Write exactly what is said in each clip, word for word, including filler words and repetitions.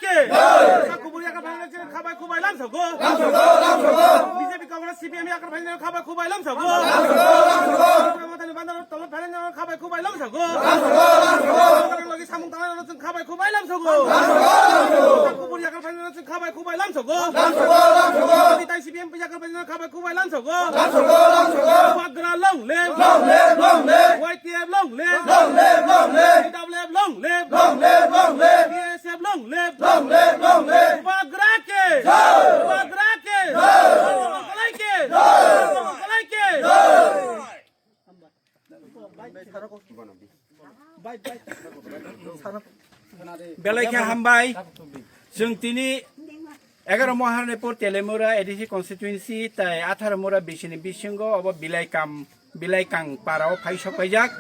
Ke. Jai. Sakuburi yakar phaina chwng khabai khubai lamsogo. Lamsogo, lamsogo. B J P Congress C P M yakar phaina khabai khubai lamsogo. Lamsogo, lamsogo. Mathani bandar tolot phaina khabai khubai lamsogo. Lamsogo, lamsogo. Logi samung tanai chwng khabai khubai lamsogo. Lamsogo, lamsogo. Sakuburi yakar phaina chwng khabai khubai lamsogo. Lamsogo, lamsogo. Bitai C P M yakar phaina khabai khubai lamsogo. Lamsogo, lamsogo. Bubagra long live. Long live, long live. Y T F long live. Long live, long live. T W F long live. Long live, long live. B S F long live. Long live, long live. Bubagra ke. Jai. Bubagra ke. Jai. Bubagra ke. Jai. Bubagra ke. Jai. Belai khe hambai. Chwng tini egaroh Maharanipur Teliamura A D C constituency tai atharo Mura bisini bisingo obo Bilaikam, Bilaikang para o phai sok paijak.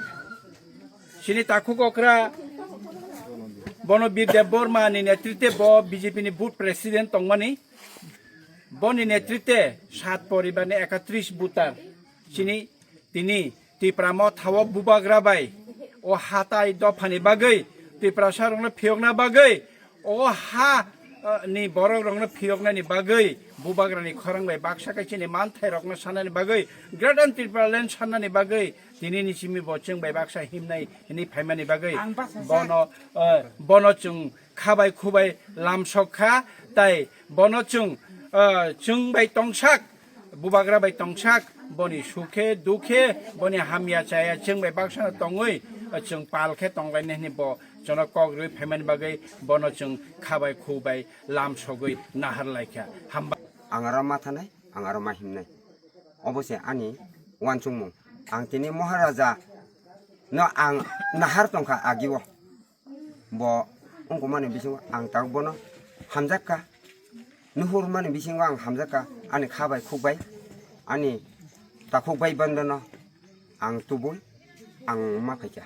Chini takhuk okra Bonobir Debbarma ni netrite bo B J P ni booth president tongmani. Boni netrite sat poribar ni ekatris voter chini tini Tipra Motha o bubagra bai o hatai dophani bagwi, Tiprasa rokno phiyokna bagwi, o ha, eh, ni borok rokno phiyoknani bagwi bubagra ni khorang bai baksa khe chini manthai rokno sanani bagwi, Greater Tripura Land sanani bagwi tini ni simi bo chwng bai baksa himnai hini phaimani bagwi bono, eh, bono chwng khabai khubai lamsok kha, tai bono chwng, ah, chwng bai tongsak, bubagra bai tongsak, boni sukhe dukhe, boni hamya chaya chwng bai baksano tongwi, ah, chwng pal khe tonglainai hwnwi bo jono kok rwi phaimani bagwi bono chwng khabai khubai lamsogwi nahar laikha. Hambai. Ang aro ma thanai, ang aro ma himnai. Obo se ani uansukmung. Ang tini Maharaja no ang nahar tongkha agio. Bo wngkukmani bisingo ang tabuk bono hamjakka. Nuhurmani bisingo ang hamjakka. Ani kha bai khuk bai, ani takhuk bai bandano ang tubui, ang ma phaikha.